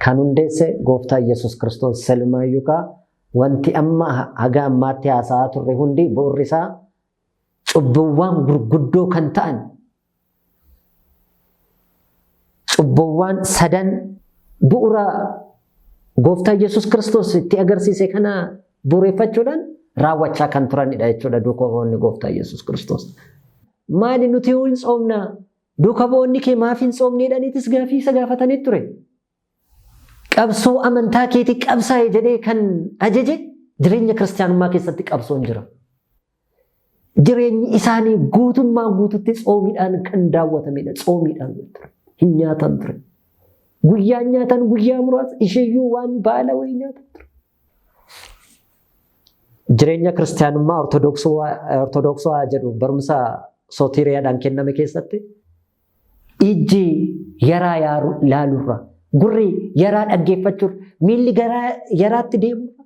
Kan hundeesse Gooftaa Yesuus Kiristoos Silmaayyuu kaa wanti amma haga ammaatti haasa'aa turre hundi bu'urri isaa cubbuuwwan gurguddoo kan ta'an cubbuuwwan sadan bu'ura Gooftaa Yesuus Kiristoos itti agarsiise kana bu'uureffachuudhaan raawwachaa kan turanidha jechuudha duuka bu'oonni Gooftaa Yesuus Kiristoos. Maali nuti hin tsoomnaa? Duuka bu'oonni kee maaf hin tsoomne jedhaniitis gaaffii isa gaafatanii ture. Qabsoo amantaa keetii qabsaa'e jedhee kan ajaje jireenya kiristaanummaa keessatti qabsoon jira. Jireenyi isaanii guutummaa guututti tsoomiidhaan kan daawwatamedha. Tsoomiidhaan ture. Hin nyaatan ture. Guyyaan nyaatan guyyaa muraasa isheeyyuu waan baala wayii nyaatan ture. Jireenya kiristaanummaa Ortodoksawaa jedhu barumsa sootiiriyaadhaan kenname keessatti ijji yaraa laalurra, gurri yaraa dhaggeeffachuurra, miilli yaraatti deemurra.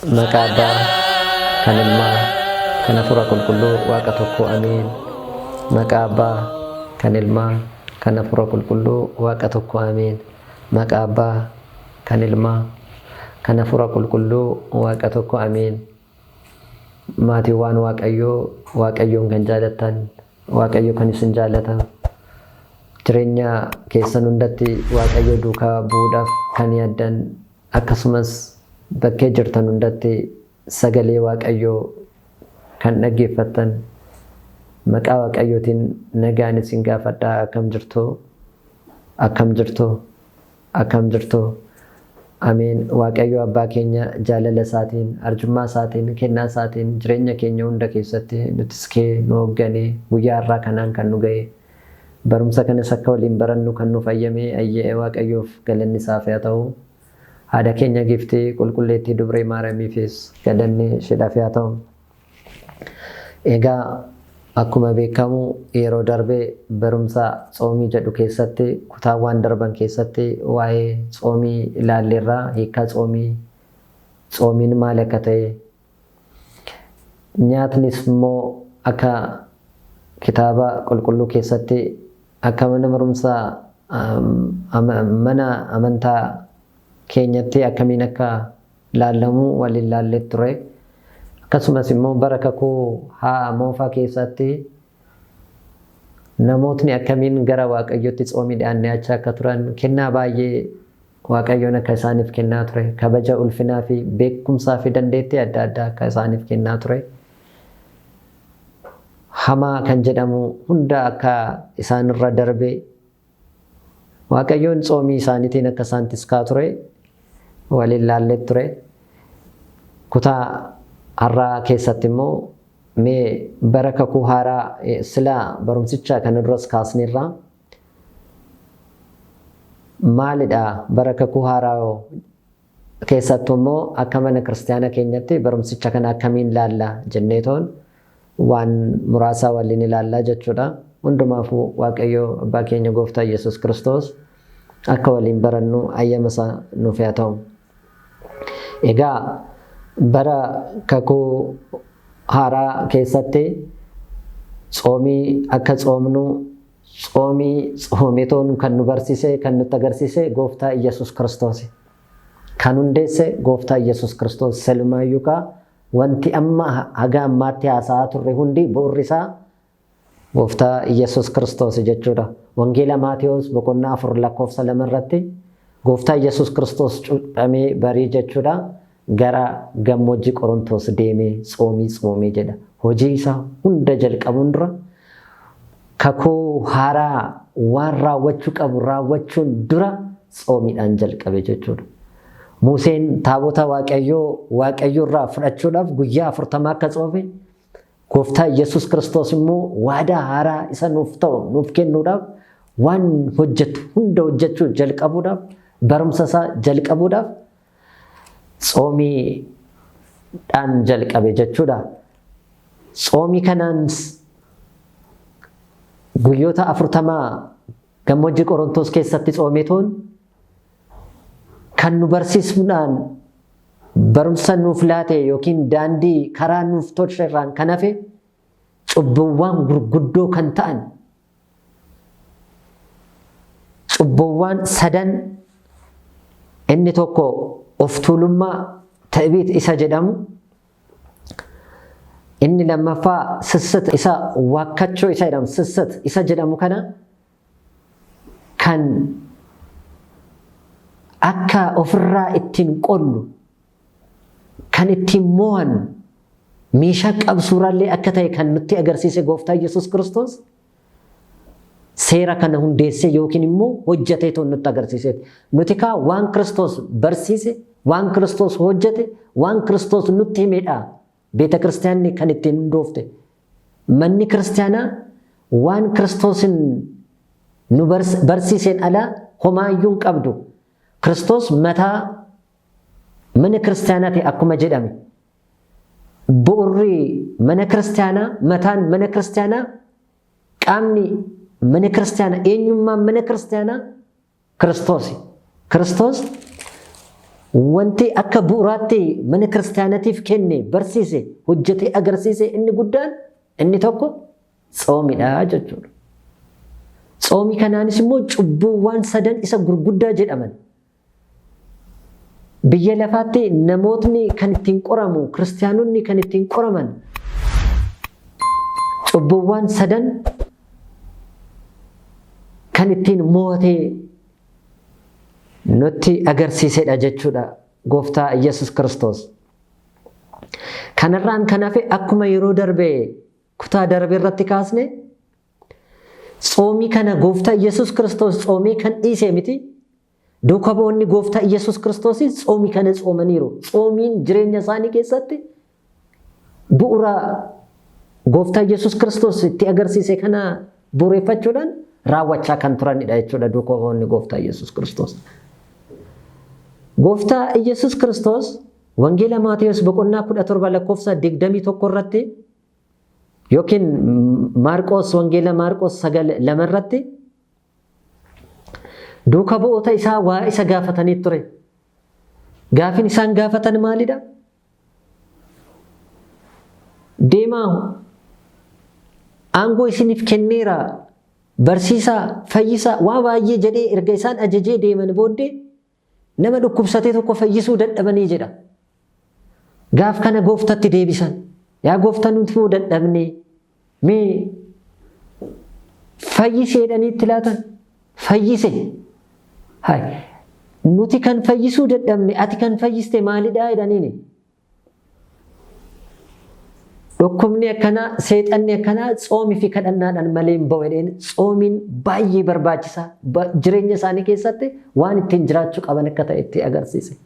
Maqaa Abbaa, kan Ilmaa, kan Hafuura Qulqulluu Waaqa tokko Ameen. Maqaa Abbaa, kan Ilmaa, kan Hafuura Qulqulluu Waaqa tokko Ameen. Maqaa Abbaa, kan Ilmaa, kan Hafuura Qulqulluu Waaqa tokko Ameen. Maatiiwwaan Waaqayyoo, Waaqayyoon kan jaalattan, Waaqayyo kan isin jaallata. Jireenya keessan hundatti Waaqayyo duukaa bu'uudhaaf kan yaaddan akkasumas bakkee jirtan hundatti sagalee Waaqayyoo kan dhaggeeffattan maqaa Waaqayyootiin nagaan isin gaafadha. Akkam jirtu? Akkam jirtu? Akkam jirtu? Ameen. Waaqayyo Abbaa keenya jaalala isaatiin, arjummaa isaatiin, kennaa isaatiin jireenya keenya hunda keessatti nu tiskee, nu hoogganee guyyaa har'aa kanaan kan nu ga'e barumsa kanas akka waliin barannu kan nuuf ayyame ayyee Waaqayyoof galanni isaaf haa ta'u. Haadha keenya giiftii qulqulleettii Dubree Maariyaamiifis galanni isheedhaaf haa ta'u. Egaa akkuma beekamu yeroo darbe barumsa tsoomii jedhu keessatti kutaawwan darban keessatti waa'ee tsoomii ilaalleerra, hiikkaa tsoomii, tsoomiin maal akka ta'e, nyaatnis immoo akka kitaaba qulqulluu keessatti akka mana barumsaa mana amantaa keenyatti akkamiin akka laallamu waliin laallee ture. Akkasumas immoo bara kakuu haa moofaa keessatti namootni akkamiin gara Waaqayyootti tsoomiidhaan dhiyaachaa akka turan, kennaa baay'ee Waaqayyoon akka isaaniif kennaa ture, kabaja ulfinaa fi beekumsaa fi dandeettii adda addaa akka isaaniif kennaa ture, hamaa kan jedhamu hunda akka isaanirra darbe, Waaqayyoon tsoomii isaaniitiin akka isaan tiskaa ture waliin laallee ture. Kutaa har'aa keessatti immoo mee bara kakuu haaraa silaa barumsicha kana duras kaasneerra. Maalidha bara kakuu haaraa keessattuu immoo akka mana kiristaana keenyatti barumsicha kana akkamiin laalla jenneetoon waan muraasaa waliin ilaallaa jechuudha. Hundumaafuu Waaqayyo Abbaa keenya Gooftaa Yesuus Kiristoos akka waliin barannu ayyama isaa nuuf haa ta'u. Egaa bara kakuu haaraa keessatti tsoomii akka tsoomnu tsoomii tsoometoon kan nu barsiise kan nutti agarsiise Gooftaa Yesuus Kiristoos. Kan hundeesse Gooftaa Yesuus Kiristoos Silmaayyuu kaa wanti amma haga ammaatti haasa'aa turre hundi bu'urri isaa Gooftaa Yesuus Kiristoos jechuudha. Wangeela Maatewos boqonnaa 4 lakkoofsa 2 irratti Gooftaa Yesuus Kiristoos cuuphamee barii jechuudha gara gammoojjii Qorontoos deemee tsoomii tsoomee jedha. Hojii isaa hunda jalqabuun dura kakuu haaraa waan raawwachuu qabu raawwachuun dura tsoomiidhaan jalqabe jechuudha. Museen taabota Waaqayyoo Waaqayyo irraa fudhachuudhaaf guyyaa 40 akka tsoome, Gooftaa Yesuus Kiristoos immoo waadaa haaraa isa nuuf ta'u nuuf kennuudhaaf waan hojjetu hunda hojjechuu jalqabuudhaaf barumsa isaa jalqabuudhaaf tsoomiidhaan jalqabe jechuudha. Tsoomii kanaan Guyyoota 40 gammoojjii Qorontos keessatti tsoomeetoon kan nu barsiisuudhaan barumsa nuuf laate yookiin daandii karaa nuuf tolche irraan kan hafe cubbuuwwan gurguddoo kan ta'an cubbuuwwan sadan inni tokko of tuulummaa ta'biit isa jedhamu, inni lammaffaa sissit isa waakkachuu isa jedhamu, sissit isa jedhamu kana kan akka ofirraa ittiin qollu kan ittiin mo'annu meeshaa qabsuuraallee akka ta'e kan nutti agarsiise Gooftaa Yesuus Kiristoos seera kana hundeessee yookiin immoo hojjetee toon nutti agarsiiseeti. Nuti kaa waan Kiristoos barsiise, waan Kiristoos hojjete, waan Kiristoos nutti himedha. Beeta kiristaanni kan ittiin hundoofte. Manni kiristaanaa waan Kiristoosin nu barsiiseen alaa homaayyuu hin qabdu. Kiristoos mataa mana kiristaanaati akkuma jedhame. Bu'urri mana kiristaanaa, mataan mana kiristaanaa, qaamni mana kiristaanaa, eenyummaan mana kiristaanaa Kiristoosi. Kiristoos wanti akka bu'uraatti mana kiristaanatiif kenne, barsiise, hojjetee agarsiise inni guddaan inni tokko tsoomidha jechuudha. Tsoomii kanaanis immoo cubbuuwwan sadan isa gurguddaa jedhaman. Biyya lafaatti namootni kan ittiin qoramu, kiristaanonni kan ittiin qoraman cubbuuwwan sadan kan ittiin mo'atee nutti agarsiisedha jechuudha Gooftaa Yesuus Kiristoos. Kanarraan kan hafe akkuma yeroo darbe kutaa darbe irratti kaasne tsoomii kana Gooftaa Yesuus Kiristoos tsoomii kan dhiise miti. Duuka bu'oonni Gooftaa Yesuus Kiristoos tsoomii kana tsoomaniiru. Tsoomiin jireenya isaanii keessatti bu'uura Gooftaa Yesuus Kiristoos itti agarsiise kana bu'uureffachuudhaan raawwachaa kan turanidha jechuudha duuka bu'oonni Gooftaa Yesuus Kiristoos. Gooftaa Yesuus Kiristoos Wangeela Maatewos boqonnaa 17 lakkoofsa 21 irratti yookiin Maarqos Wangeela Maarqos 9 2 irratti duuka bu'oota isaa waa isa gaafatanii ture. Gaafin isaan gaafatan maalidha? Deemaa aangoo isiniif kenneera, barsiisaa, fayyisaa waa baay'ee jedhee erga isaan ajajee deeman booddee nama dhukkubsatee tokko fayyisuu dadhabanii jedha. Gaaf kana gooftatti deebisan. Yaa gooftaa nuti immoo dadhabnee mee fayyisi jedhanii itti laatan. Fayyise. Hai. Nuti kan fayyisuu dadhabne ati kan fayyiste maalidhaa jedhaniini. Dhukkubni akkanaa, seexanni akkanaa tsoomii fi kadhannaadhaan malee hin ba'u jedheen tsoomiin baay'ee barbaachisaa jireenya isaanii keessatti waan ittiin jiraachuu qaban akka ta'e itti agarsiise.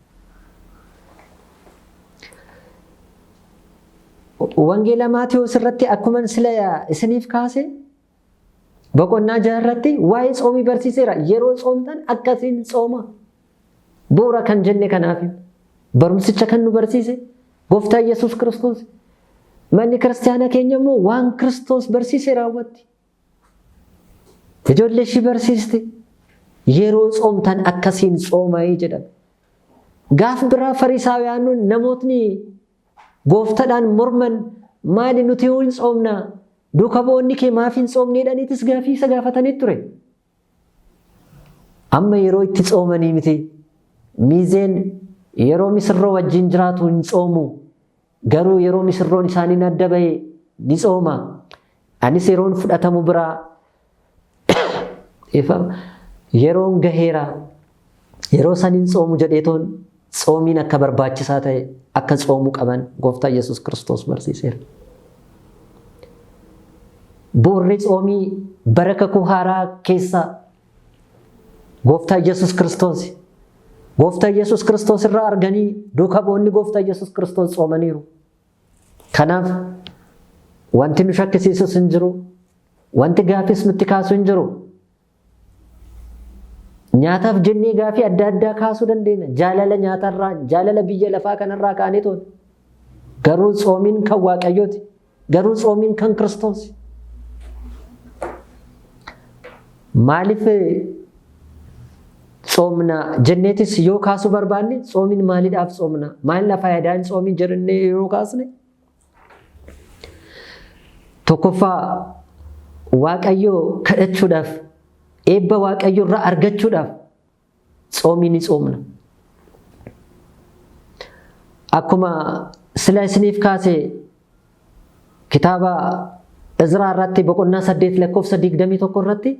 Wangeela Maatewos irratti akkuman sila isiniif kaase boqonnaa 6 irratti waa'ee tsoomii barsiiseera. Yeroo tsoomtan akkasiin tsooma. Bu'uura kan jenne kanaaf barumsicha kan nu barsiise Gooftaa Yesuus Kiristoos. Manni kiristaanaa keenya immoo waan Kiristoos barsiise raawwatti. Ijoollee ishii barsiisti. Yeroo tsoomtan akkasiin tsoomayii jedhame. Gaaf biraa Fariisaawiyaanonni namootni gooftadhaan morman maali nuti hin tsoomnaa duuka bu'oonni kee maaf hin tsoomne jedhaniitis gaafii isa gaafatanii ture. Amma yeroo itti tsoomanii miti. Miizeen yeroo misirroo wajjin jiraatu hin tsoomu. Garuu yeroo misirroon isaaniin adda ba'e ni tsooma. Anis yeroon fudhatamu biraa yeroon gaheera. Yeroo san hin tsoomu jedheetoon tsoomiin akka barbaachisaa ta'e akka tsoomuu qaban Gooftaa Yesuus Kiristoos barsiiseera. Bu'urri tsoomii bara kakuu haaraa keessa Gooftaa Yesuus Kiristoos. Gooftaa Yesuus Kiristoos irraa arganii duuka bu'oonni Gooftaa Yesuus Kiristoos tsoomaniiru. Kanaaf wanti nu shakkisiisus hin jiru, wanti gaafis nutti kaasu hin jiru. Nyaataaf jennee gaafii adda addaa kaasuu dandeenya. Jaalala nyaatarraa, jaalala biyya lafaa kanarraa kaanee toon. Garuu tsoomiin kan Waaqayyooti. Garuu tsoomiin kan Kiristoos. Maaliif tsoomna jenneetis yoo kaasuu barbaanne, tsoomiin maaliidhaaf tsoomna? Maalidha faayidaan tsoomiin jennee yeroo kaasne? Tokkoffaa, Waaqayyoo kadhachuudhaaf, eebba Waaqayyoo irraa argachuudhaaf tsoomii ni tsoomna. Akkuma sila isiniif kaase, kitaaba Izraa irratti boqonnaa 8 lakkoofsa 21 irratti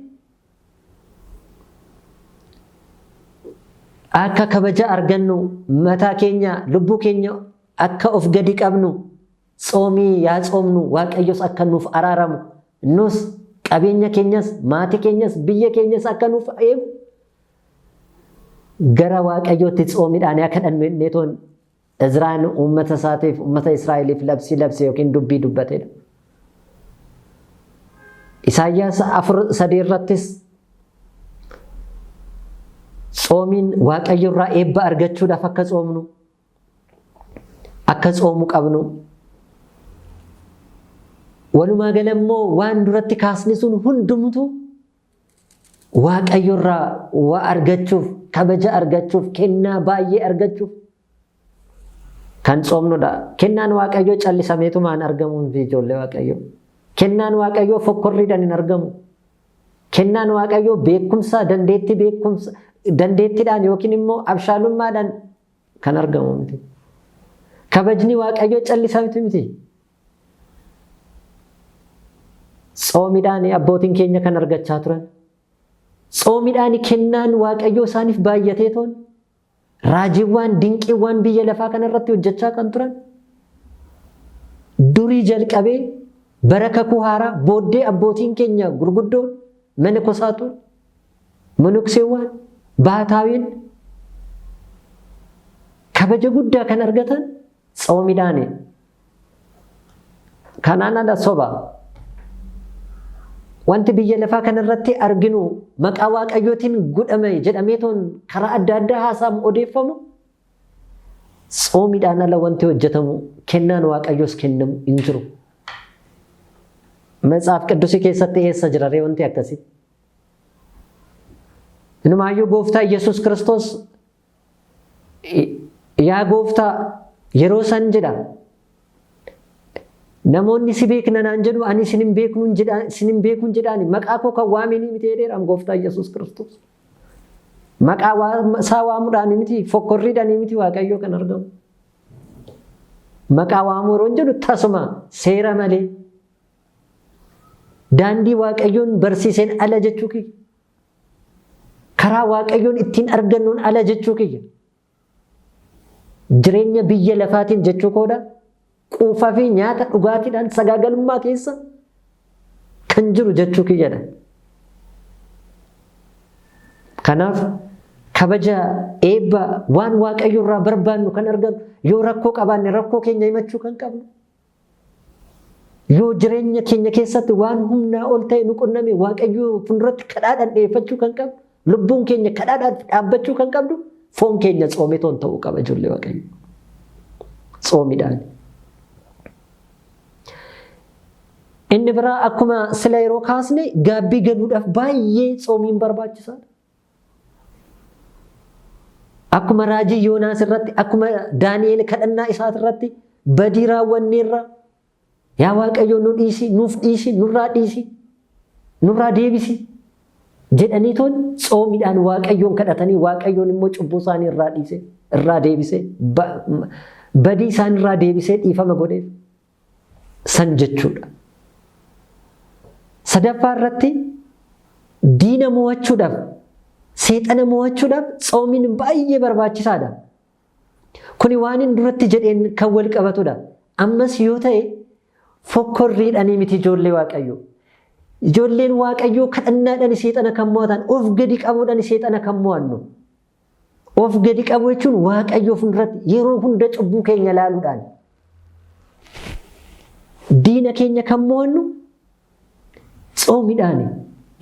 akka kabaja argannu, mataa keenya, lubbuu keenya akka of gadi qabnu tsoomii yaa tsoomnu, Waaqayyos akka nuuf araaramu, nus qabeenya keenyas, maatii keenyas, biyya keenyas akka nuuf eegu gara Waaqayyootti tsoomiidhaan yaa kadhannu jenneetoon Izraan uummata isaatiif, uummata Israa'eliif labsii labse yookiin dubbii dubbatedha. Isaayyaas 4:3 irrattis tsoomiin Waaqayyo irraa eebba argachuudhaaf akka tsoomnu, akka tsoomu qabnu, walumaa gala immoo waan duratti kaasni sun hundumtu Waaqayyo irraa waa argachuuf, kabaja argachuuf, kennaa baay'ee argachuuf kan tsoomnudha. Kennaan Waaqayyoo callisameetumaan argamu miti, ijoollee Waaqayyoo. Kennaan Waaqayyoo fokkorriidhaan hin argamu. Kennaan Waaqayyoo beekumsa, dandeettii, beekumsa dandeettiidhaan yookiin immoo abshaalummaadhaan kan argamu miti. Kabajni Waaqayyoo callisameetu miti. Tsoomiidhaan abbootiin keenya kan argachaa turan. Tsoomiidhaan kennaan Waaqayyoo isaaniif baay'atee toon raajiiwwan, dinqiiwwan biyya lafaa kanarratti hojjechaa kan turan. Durii jalqabee bara kakuu haaraa booddee abbootiin keenya gurguddoon, manakosaatuun, monokseewwan, baataawiin kabaja guddaa kan argatan tsoomiidhaani. Kanaan ala soba. Wanti biyya lafaa kanarratti arginu maqaa Waaqayyootiin godhame jedhameetoon karaa adda addaa haasa'amu, odeeffamu, tsoomiidhaan ala wanti hojjetamu, kennaan Waaqayyoos kennamu hin jiru. Matsaaf Qidduusii keessatti eessa jira ree wanti akkasii? Inumaayyuu Gooftaa Yesuus Kiristoos, "Yaa Gooftaa, yeroo san," jedha, "namoonni si beekna naan jedhu, ani isin hin beeknuun jedha, isin hin beekuun jedhaani, maqaa koo kan waameenii miti" jedheera Gooftaa Yesuus Kiristoos. Maqaa isaa waamuudhaan miti, fokkorriidhaan miti Waaqayyoo kan argamu. Maqaa waamuu yeroo jedhu tasuma seera malee, daandii Waaqayyoon barsiiseen ala jechuu kiyya. Karaa Waaqayyoon ittiin argannuun ala jechuu kiyya. Jireenya biyya lafaatiin jechuu koodha. Quufaa fi nyaata dhugaatiidhaan sagaagalummaa keessa kan jiru jechuu kiyyadha. Kanaaf kabaja, eebba, waan Waaqayyo irraa barbaannu kan argannu, yoo rakkoo qabaanne rakkoo keenya himachuu kan qabnu, yoo jireenya keenya keessatti waan humnaa ol ta'e nu qunname Waaqayyo fuulduratti kadhaadhaan dhiyeeffachuu kan qabnu, lubbuun keenya kadhaadhaan dhaabbachuu kan qabdu, foon keenya tsoometoon ta'uu qaba, ijoollee Waaqayyo. Tsoomiidhaan. Inni biraa, akkuma sila yeroo kaasne, gaabbii galuudhaaf baay'ee tsoomiin barbaachisaadha. Akkuma raajii Yoonaas irratti, akkuma Daani'eel kadhannaa isaa irratti, badii raawwanneerra, yaa Waaqayyo nu dhiisi, nuuf dhiisi, nurraa dhiisi, nurraa deebisi jedhanii toon tsoomiidhaan Waaqayyoon kadhatanii, Waaqayyoon immoo cubbuu isaanii irraa dhiise, irraa deebise, badii isaan irraa deebisee dhiifama godheef san jechuudha. Sadaffaa irratti, diina mo'achuudhaaf, seexana mo'achuudhaaf tsoomiin baay'ee barbaachisaadha. Kuni waan hin duratti jedheen kan wal qabatudha. Ammas yoo ta'e fokkorriidhanii miti, ijoollee Waaqayyoo. Ijoolleen Waaqayyoo kadhannaadhaan seexana kan mo'atan, of gadi qabuudhaan seexana kan mo'annu. Of gadi qabu jechuun Waaqayyoo fuulduratti yeroo hunda cubbuu keenya ilaaluudhaan. Diina keenya kan mo'annu tsoomiidhaani.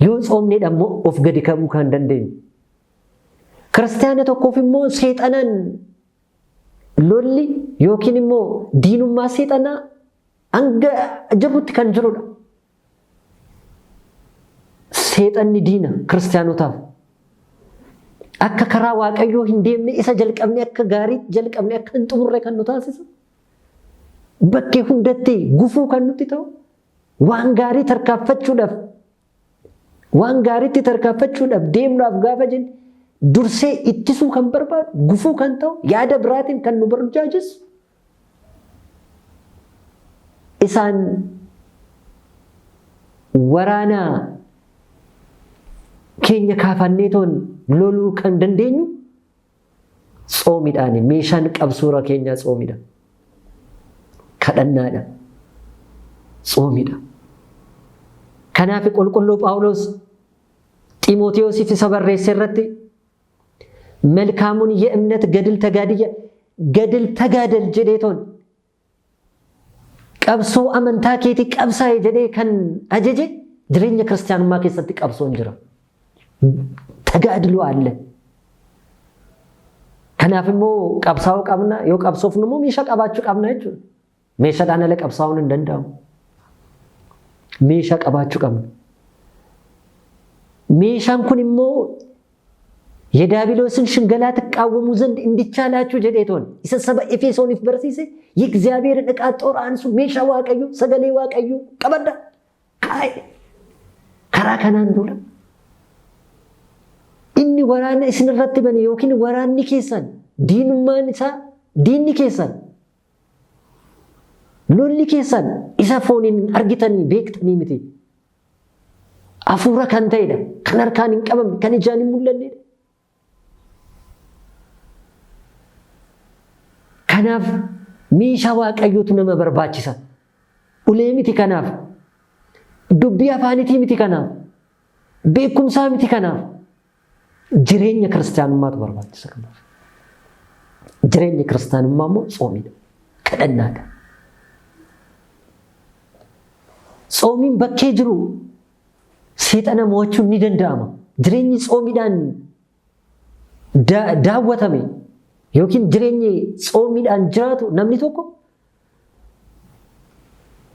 Yoo tsoomneedha immoo of gadi qabuu kan dandeenyu. Kiristaana tokkoof immoo seexanaan lolli yookiin immoo diinummaa seexanaa hanga jirrutti kan jirudha. Seexanni diina kiristaanotaaf. Akka karaa Waaqayyoo hin deemne isa jalqabne akka gaariitti jalqabne akka hin xumurre kan nu taasisu. Bakkee hundatti gufuu kan nutti ta'u waan gaarii tarkaanfachuudhaaf waan gaariitti tarkaanfachuudhaaf deemuudhaaf gaafa jennu dursee ittisuu kan barbaadu gufuu kan ta'u yaada biraatiin kan nu burjaajessu isaan waraana keenya kaafannee toon loluu kan dandeenyu tsoomiidhaani. Meeshaan qabsuura keenyaa tsoomidha. Kadhannaadha. Tsoomidha. Kanaaf qulqulluu Phaawulos Xiimotewosiif isa barreesse irratti መልካሙን የእምነት ገድል ተጋድየ ገድል ተጋደል jedhee toon qabsoo amantaa keetii qabsaa'e jedhee kan ajaje jireenya kiristaanummaa keessatti qabsoon jira. ተጋድሎ አለ. Kanaaf immoo qabsaa'uu qabna yoo qabsoofnu immoo meeshaa qabaachuu qabna jechuudha. Meeshaadhaan ala qabsaa'uun hin danda'amu. Meeshaa qabaachuu qabna. Meeshaan kun immoo የዲያብሎስን ሽንገላ ትቃወሙ ዘንድ እንዲቻላችሁ jedhee toon isa saba Efesooniif barsiise የእግዚአብሔርን ዕቃ ጦር አንሱ meeshaa Waaqayyoo sagalee Waaqayyoo qabadhaa karaa kanaan dura inni waraana isin irratti bane yookiin waraanni keessan diinummaan isaa diinni keessan lolli keessan isa fooniin argitanii beektanii miti. Hafuura kan ta'edha. Kan harkaan hin qabamne, kan ijaan hin mul'annedha. Kanaaf meeshaa Waaqayyootu nama barbaachisa. Ulee miti kanaaf. Dubbii afaanitii miti kanaaf. Beekumsaa miti kanaaf. Jireenya kiristaanummaatu barbaachisa kanaaf. Jireenya kiristaanummaa immoo tsoomiidha. Kadhannaadha. Tsoomiin bakkee jiru seexana mo'achuun ni danda'ama. Jireenyi tsoomiidhaan daawwatame yookiin jireenyi tsoomiidhaan jiraatu namni tokko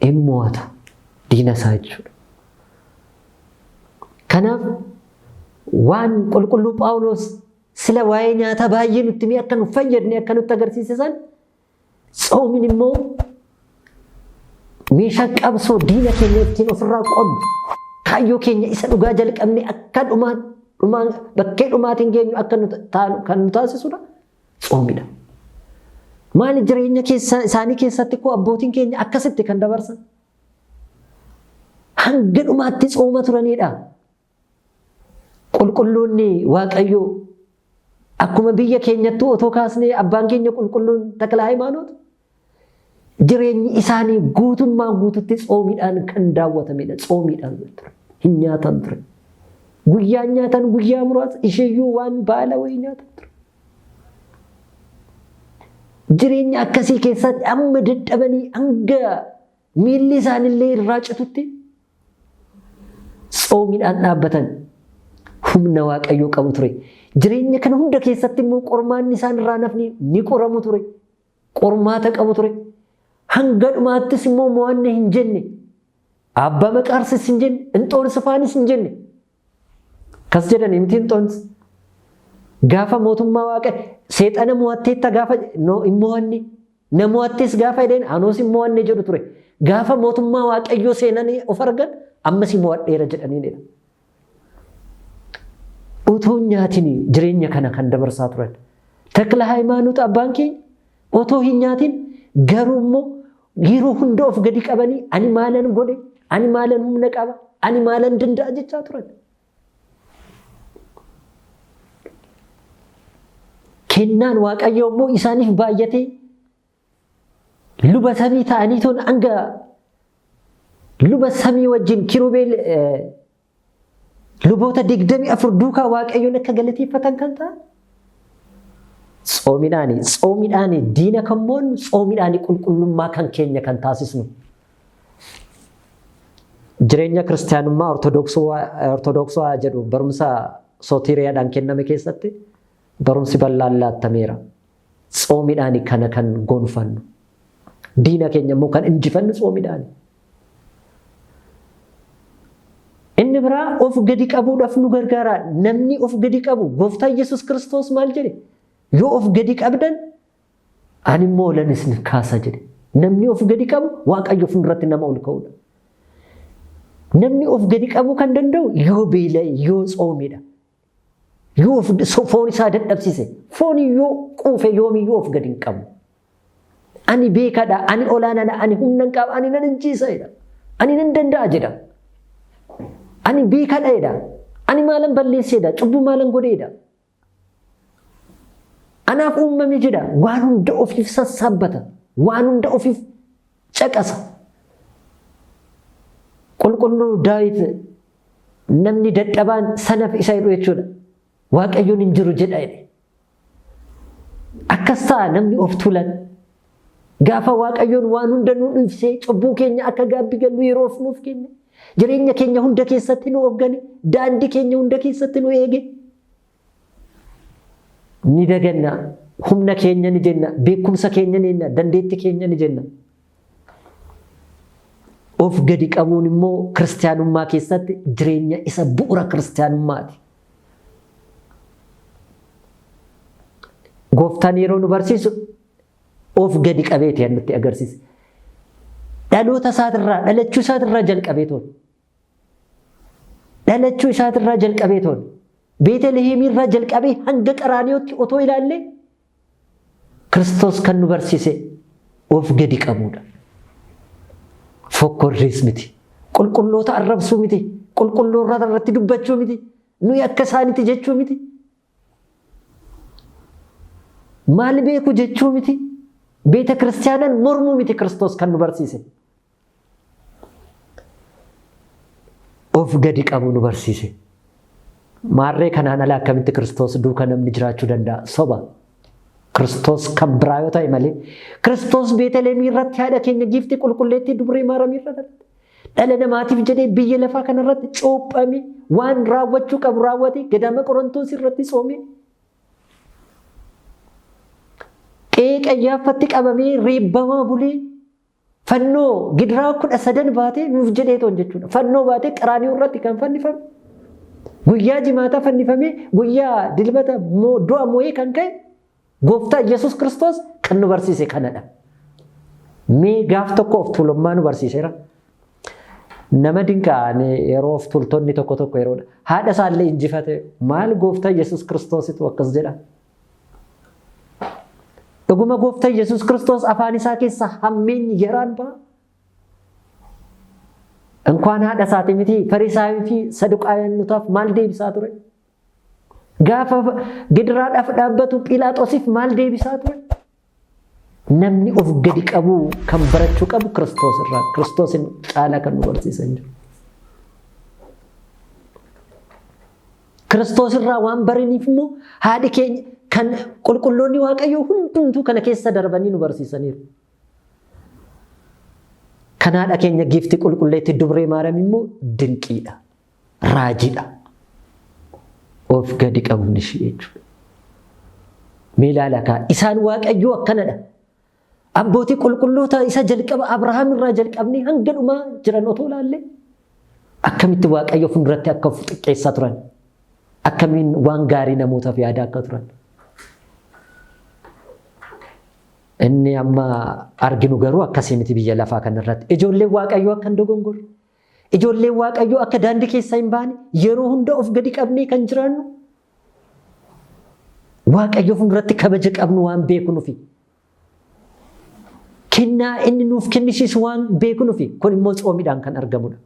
hin mo'ata diina isaa jechuudha. Kanaaf waan qulqulluu Phaawulos sila waa'ee nyaata baay'ee nutti himee akka nu fayyadne akka nutti agarsiise san tsoomiin immoo meeshaa qabsoo diina keenya ittiin ofirraa qoddu kaayyoo keenya isa dhugaa jalqabne akka dhumaan dhumaan bakkee dhumaatiin geenyu akka nu taanu kan nu taasisudha tsoomidha. Maali jireenya keessa isaanii keessatti koo abbootiin keenya akkasitti kan dabarsan hanga dhumaatti tsooma turanidha. Qulqulloonni Waaqayyoo akkuma biyya keenyattuu otoo kaasnee abbaan keenya qulqulluun Takla Hayimaanoot jireenyi isaanii guutummaa guututti tsoomiidhaan kan daawwatamedha. Tsoomiidhaan ture. Hin nyaatan ture. Guyyaan nyaatan guyyaa muraasa isheeyyuu waan baala wayii nyaatan ture. Jireenya akkasii keessatti amma dadhabanii hanga miilli isaanillee irraa citutti tsoomiidhaan dhaabbatan humna Waaqayyoo qabu ture. Jireenya kana hunda keessatti immoo qormaanni isaan irraa nafni ni qoramu ture. Qormaata qabu ture. Hanga dhumaattis immoo mo'anne hin jenne. Abbaa Maqaarsis hin jenne, Inxoonsi faanis hin jenne. Kas jedhani miti Inxoonsi. Gaafa mootummaa Waaqa seexana mo'atteetta gaafa hin mo'anne na mo'attees gaafa jedheen anoos hin mo'anne jedhu ture. Gaafa mootummaa Waaqayyoo seenanii of argan ammas mo'adheera jedhaniidha. Otoo hin nyaatin jireenya kana kan dabarsaa turan. Takla Hayimaanoot abbaan keenya otoo hin nyaatin garuu immoo yeroo hunda of gadi qabanii ani maalan godhe, ani maalan humna qaba, ani maalan danda'a jechaa turan. Kennaan Waaqayyoo immoo isaaniif baay'atee luba samii ta'anii toon hanga luba samii wajjin kirubeel luboota 24 duukaa Waaqayyoon akka galateeffatan kan ta'an tsoomiidhaani. Tsoomiidhaani diina kan mo'annu, tsoomiidhaani qulqullummaa kan keenya kan taasisnu. Jireenya kiristaanummaa Ortodoksawaa jedhu barumsa sootiriyaadhaan kenname keessatti barumsi bal'aan laattameera. Tsoomiidhaani kana kan gonfannu. Diina keenya immoo kan injifannu tsoomiidhaani. Inni Inni biraa of gadi qabuudhaaf nu gargaara. Namni of gadi qabu Gooftaa Yesuus Kiristoos maal jedhe? Yoo of gadi qabdan ani immoo olan isin kaasa jedhe. Namni of gadi qabu Waaqayyo fuulduratti nama ol ka'udha. Namni of gadi qabuu kan danda'u yoo beela'e, yoo tsoomedha. Yoo foon isaa dadhabsiise, foon yoo quufe yoomiyyuu of gadi hin qabu. Ani beekadha, ani olaanaadha, ani humna hin qaba, ani nan injiisa jedha. Ani nan danda'a jedha. Ani beekadha jedha. Ani maalan balleesseedha, cubbuu maalan godheedha. Anaaf uumame jedha. Waan hunda ofiif sassaabbata. Waan hunda ofiif caqasa. Qulqulluu Daawit namni dadhabaan sanaf isa jedhu jechuudha. Waaqayyoon hin jiru jedha jedhe. Akkas ta'a namni of tuulan. Gaafa Waaqayyoon waan hunda nu dhiibsee cubbuu keenya akka gaabbi gallu yeroof nuuf kenne. Jireenya keenya hunda keessatti nu hooggane. Daandii keenya hunda keessatti nu eege. Ni daganna. Humna keenya ni jenna. Beekumsa keenya ni jenna. Dandeettii keenya ni jenna. Of gadi qabuun immoo kiristaanummaa keessatti jireenya isa bu'uura kiristaanummaati. Gooftaan yeroo nu barsiisu of gadi qabeeti kan nutti agarsiise. Dhaloota isaatirraa, dhalachuu isaatirraa jalqabee toon. Dhalachuu isaatirraa jalqabee toon. Beeteliheemirraa jalqabee hanga Qaraaniyootti otoo ilaallee Kiristoos kan nu barsiise of gadi qabuudha. Fokkorriis miti. Qulqulloota arrabsuu miti. Qulqulloota irratti dubbachuu miti. Nuyi akka isaaniiti jechuu miti. Maal beeku jechuu miti. Beeta kiristaanaan mormuu miti Kiristoos kan nu barsiise. Of gadi qabu nu barsiise. Maarree kanaan ala akkamitti Kiristoos duuka namni jiraachuu danda'a? Soba. Kiristoos kan biraa yoo ta'e malee Kiristoos Beeteleemii irratti haadha keenya giiftii qulqulleettii dubree Maaramii irra dhalate. Dhala namaatiif jedhee biyya lafaa kanarratti cuuphame waan raawwachuu qabu raawwate gadaama Qorontoos irratti tsoome. Qe'ee Qayyaaffatti qabamee reebbamaa bulee fannoo gidiraa 13 baatee nuuf jedhee toon jechuudha. Fannoo baatee Qaraaniyoo irratti kan fannifame. Guyyaa jimaataa fannifamee guyyaa dilbata du'a moo'ee kan ka'e Gooftaa Yesuus Kiristoos kan nu barsiise kanadha. Mee gaaf tokko of tuulummaa nu barsiiseera. Nama dinqaa yeroo of tuultonni tokko tokko yeroodha. Haadha isaallee injifate maal Gooftaa Yesuus Kiristoositu akkas jedha. Dhuguma Gooftaa Yesuus Kiristoos afaan isaa keessa hammeenyi yaraan ba'a. Inkwaan haadha isaati miti Farisaayii fi Saduqaayannotaaf maal deebisaa ture? Gaafa gidiraadhaaf dhaabbatu Philaaxoosiif maal deebisaa ture? Namni of gadi qabu kan barachuu qabu Kiristoos irraa. Kiristoosin caalaa kan nu barsiisan jiru. Kiristoos irraa waan baraniif immoo haadhi keenya kan qulqulloonni Waaqayyoo hundumtuu kana keessa darbanii nu barsiisaniiru. Kan haadha keenya giifti qulqulleetti dubree Maariyaam immoo dinqiidha. Raajiidha. Of gadi qabuun ishii jechuudha. Mee ilaala kaa isaan Waaqayyoo akkanadha. Abbootii qulqulloota isa jalqaba Abrahaam irraa jalqabnee hanga dhumaa jiran otoo ilaalle akkamitti Waaqayyo fuulduratti akka of xiqqeessaa turan, akkamiin waan gaarii namootaaf yaadaa akka turan. Inni amma arginu garuu akkasii miti biyya lafaa kanarratti. Ijoolleen Waaqayyoo akka hin dogongorre, ijoolleen Waaqayyoo akka daandii keessaa hin baane yeroo hunda of gadi qabnee kan jiraannu Waaqayyo fuulduratti kabaja qabnu waan beeknufi. Kennaa inni nuuf kennisiisu waan beeknufi kun immoo tsoomiidhaan kan argamudha.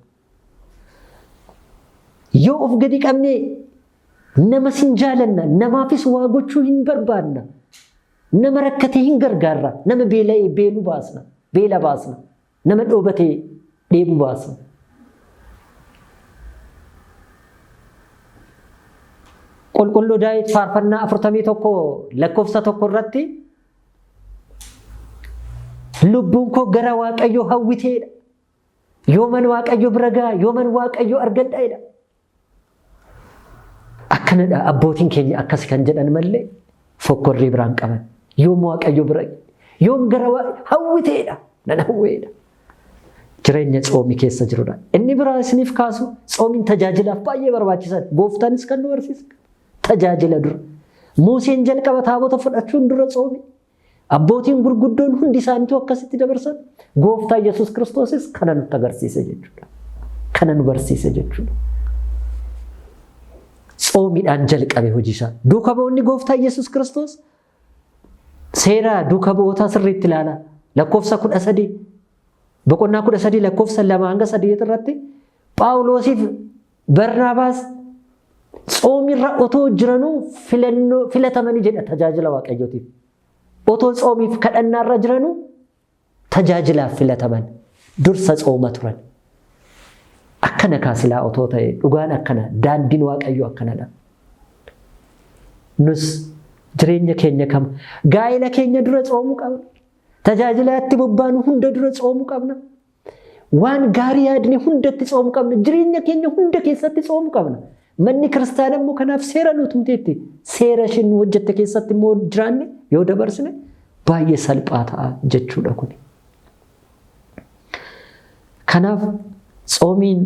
Yoo of gadi qabne nama sin jaalanna, namaafis waa gochuu hin barbaadna. Nama rakkate hin gargaarra, nama beela'e beeluu baasna, beela baasna, nama dhoobate dheebuu baasna. Qulqulluu Daawit faarfannaa 41 lakkoofsa 1 irratti lubbuun koo gara Waaqayyoo hawwiteedha. Yooman Waaqayyo bira ga'a, yooman Waaqayyo argadha jedha. Akkanadha abbootiin keenya akkas kan jedhan malee fokkorrii biraan qaban. Yoom Waaqayyo bira, yoom gara hawwiteedha, nan hawweedha. Jireenya tsoomii keessa jirudha. Inni biraa isiniif kaasu tsoomiin tajaajilaaf baay'ee barbaachisaadha. Gooftaanis kan nu barsiise tajaajila dura. Museen jalqaba taabota fudhachuun dura tsoomi. Abbootiin gurguddoon hundi isaaniitu akkasitti dabarsan. Gooftaa Yesuus Kiristoosis kana nutti agarsiise jechuudha. Kana nu barsiise jechuudha. Tsoomiidhaan jalqabe hojii isaa. Duuka bu'oonni Gooftaa Yesuus Kiristoos seera duuka bu'ootaa sirriitti ilaala. Lakkoofsa 13, boqonnaa 13 lakkoofsa 2 hanga 3 irratti Phaawulosiif Barnaabaas tsoomirra otoo jiranuu filannoo filatamanii jedha tajaajila Waaqayyootiif. Otoo tsoomiif kadhannaarra jiranuu tajaajilaaf filataman, dursa tsooma turan. Akkana kaa silaa otoo ta'e, dhugaan akkana, daandiin Waaqayyoo akkanadha. Nus jireenya keenya kam gaa'ela keenya dura tsoomuu qabna. Tajaajilaatti bobbaanu hunda dura tsoomuu qabna. Waan gaarii yaadne hundatti tsoomuu qabna. Jireenya keenya hunda keessatti tsoomuu qabna. Manni kiristaanaa immoo kanaaf seera nuu tumteetti. Seera isheen nu hojjette keessatti immoo jiraanne yoo dabarsine baay'ee salphaa ta'a jechuudha kuni. Kanaaf tsoomiin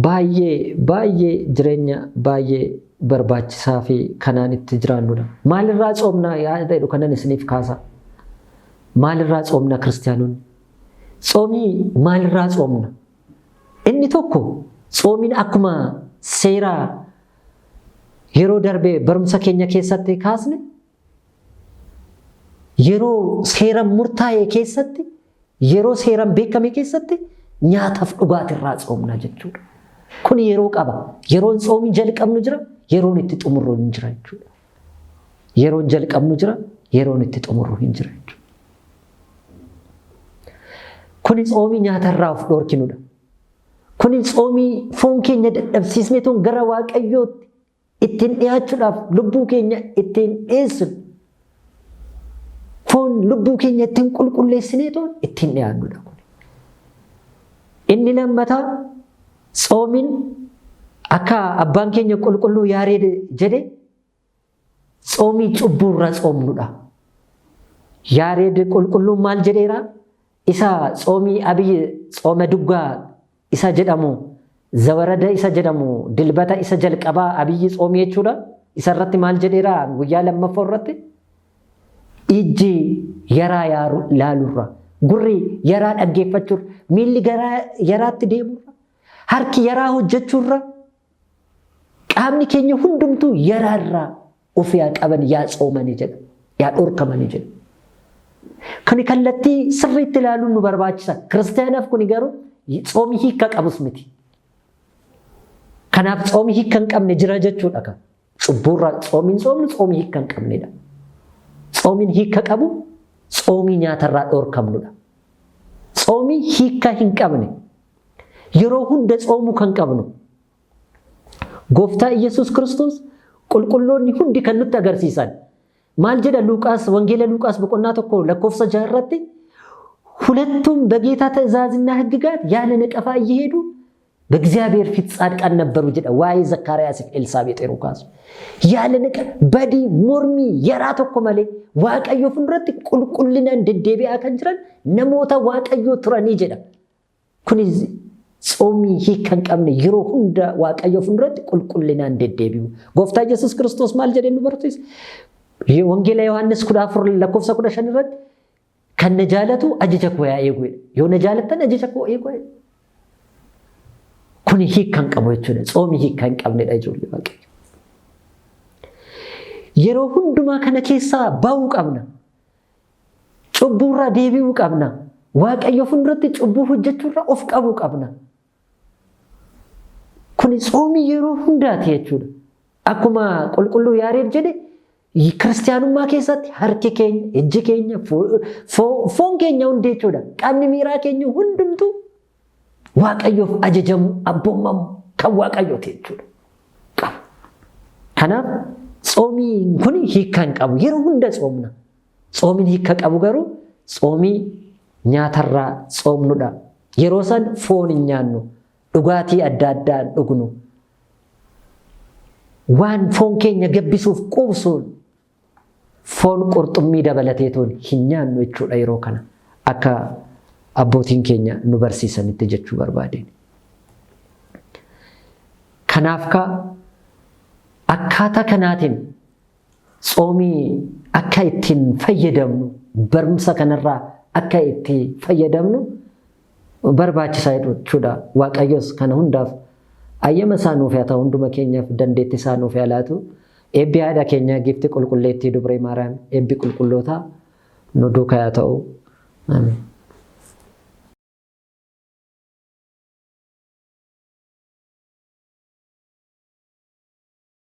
baay'ee baay'ee jireenya baay'ee barbaachisaa fi kanaan itti jiraannudha. Maalirraa tsoomna yaada jedhu kanan isiniif kaasa. Maalirraa tsoomna kiristaanonni? Tsoomii maalirraa tsoomna? Inni tokko tsoomiin akkuma seera yeroo darbe barumsa keenya keessatti kaasne, yeroo seeran murtaa'e keessatti, yeroo seeran beekame keessatti nyaataaf dhugaatirraa tsoomna jechuudha. Kun yeroo qaba. Yeroon tsoomii jalqabnu jira, yeroon itti xumurru hin jira jechuudha. Yeroon jalqabnu jira, yeroon itti xumurru hin jira jechuudha. Kuni tsoomii nyaatarraa of dhoorkinudha. Kuni tsoomii foon keenya dadhabsiisnee toon gara Waaqayyootti ittiin dhiyaachuudhaaf lubbuu keenya ittiin dhiyeessinu. Foon lubbuu keenya ittiin qulqulleessinee toon ittiin dhiyaannudha kun. Inni lammataa, tsoomiin akka abbaan keenya qulqulluu Yaareed jedhe tsoomii cubbuurra tsoomnudha. Yaareed qulqulluun maal jedheera? Isa tsoomii Abiy tsooma duggaa isa jedhamu, zawarada isa jedhamu, dilbata isa jalqabaa Abiyyi tsoomii jechuudha. Isa irratti maal jedheera guyyaa lammaffaa irratti? Ijji yaraa laalurra, gurri yaraa dhaggeeffachuurra, miilli yaraatti deemurra, harki yaraa hojjechuurra, qaamni keenya hundumtuu yaraarraa of yaa qaban, yaa tsoomani jedha, yaa dhorkamani jedha. Kuni kallattii sirriitti ilaaluun nu barbaachisa. Kiristaanaaf kuni garuu tsoomii hiikka qabus miti. Kanaaf tsoomii hiikka hin qabne jira jechuudha kan. Cubbuurraa tsoomiin tsoomnu tsoomii hiikka hin qabnedha. Tsoomiin hiikka qabu tsoomii nyaatarraa dhorkamnudha. Tsoomii hiikka hin qabne yeroo hunda tsoomuu kan qabnu Gooftaa Iyyasuus Kiristoos, qulqulloonni hundi kan nutti agarsiisan. Maal jedha Luuqaas, Wangeela Luuqaas boqonnaa 1 lakkoofsa 6 irratti? ሁለቱም በጌታ ትእዛዝና ሕግጋት ያለ ነቀፋ እየሄዱ በእግዚአብሔር ፊት ጻድቃን ነበሩ jedha waa'ee Zakkaariyaasiif Elsaabeex yeroo kaasu. Yaala naqa badii mormii yaraa tokko malee Waaqayyo fuulduratti qulqullinaan deddeebi'aa kan jiran namoota Waaqayyoo turanii jedha. Kunis tsoomii hiika hin qabne yeroo hunda Waaqayyo fuulduratti qulqullinaan deddeebi'u. Gooftaa Yesuus Kiristoos maal jedhee nu barsiisa? Wangeela Yohaannis 14 lakkoofsa 15 irratti kan na jaalatu ajaja koo yaa eegu jedha. Yoo na jaalattan ajaja koo eegu jedha. Kuni hiika hin qabu jechuudha. Tsoomii hiika hin qabnedha, ijoollee Waaqayyo. Yeroo hundumaa kana keessaa ba'uu qabna. Cubbuurraa deebi'uu qabna. Waaqayyo fuulduratti cubbuu hojjechuurraa of qabuu qabna. Kuni tsoomii yeroo hundaati jechuudha. Akkuma qulqulluu Yaareed jedhe, kiristaanummaa keessatti harki keenya, ijji keenya, foon keenya hundi jechuudha. Qaamni miiraa keenya hundumtuu Waaqayyoof ajajamu, abboomamu kan Waaqayyooti jechuudha. Qaba. Kanaaf tsoomiin kun hiika hin qabu. Yeroo hunda tsoomna. Tsoomiin hiika qabu garuu tsoomii nyaatarraa tsoomnudha. Yeroo san foon hin nyaannu, dhugaatii adda addaa hin dhugnu. Waan foon keenya gabbisuuf quubsuun foon qurxummii dabalateetoon hin nyaannu jechuudha yeroo kana. Akka abbootiin keenya nu barsiisanitti jechuu barbaadeen. Kanaaf kaa akkaataa kanaatiin tsoomii akka ittiin fayyadamnu, barumsa kanarraa akka itti fayyadamnu barbaachisaa jechuudha. Waaqayyos kana hundaaf ayyama isaa nuuf haa ta'u, hunduma keenyaaf dandeettii isaa nuuf haa laatu. Eebbi haadha keenyaa giiftii qulqulleettii Dubree Maariyaam, eebbi qulqullootaa nu duukaa haa ta'u. Ameen.